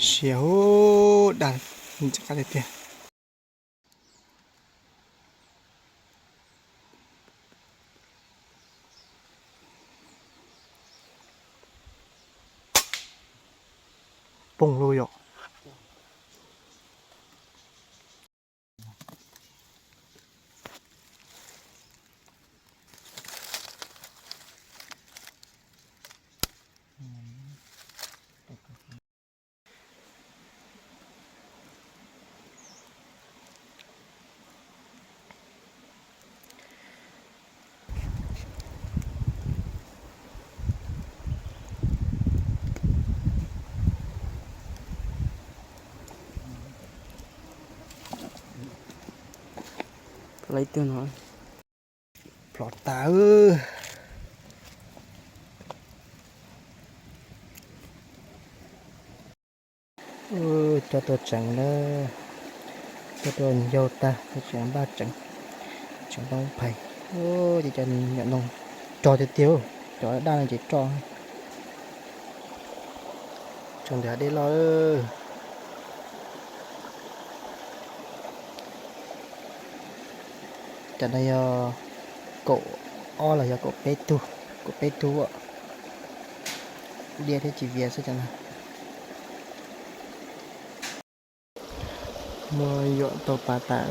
Siav hub, dag ntxim qab tiag tiag. Poob lawm yom. Plov tas. Coj tuaj tseev na, coj tuaj ncau tag, tseem npaj tseev, tseem ntoo phais. Ces cov nyuam ntoo rog tiag tiag, cov daj no ces roj. Tseem ntawm dej loj. Cov no yog kaum ob los yog kaum peb tug, kaum peb tug. Diaj thiab tsis vias xwb cov no. Muab yuam tau pas tas,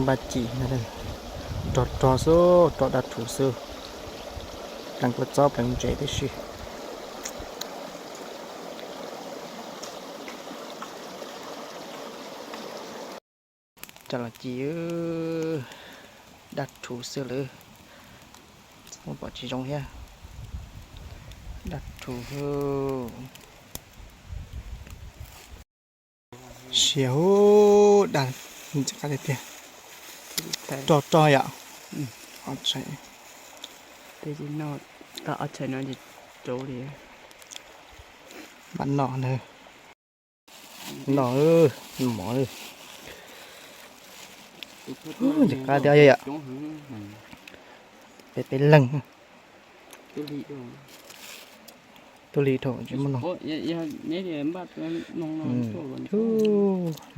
npaj cim no. Rog rog xwb, roj daj rhuv xwb. Pleev kua txob pleev ntsev tib si. Cov los cim daj rhuv xwb lawm, pom tsis zoo thiab. Daj rhuv. Siav hub, dag ntxim qab tiag tiag. Roj roj yom. Npaj noj na, noj mov. Ntxim qab tiag yom. Peb peb leeg. Tuaj li dhau tsis muaj noog.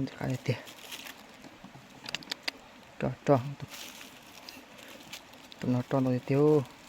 Ntxim qab tiag tiag. Roj roj, tus no roj ntau tiag tiag.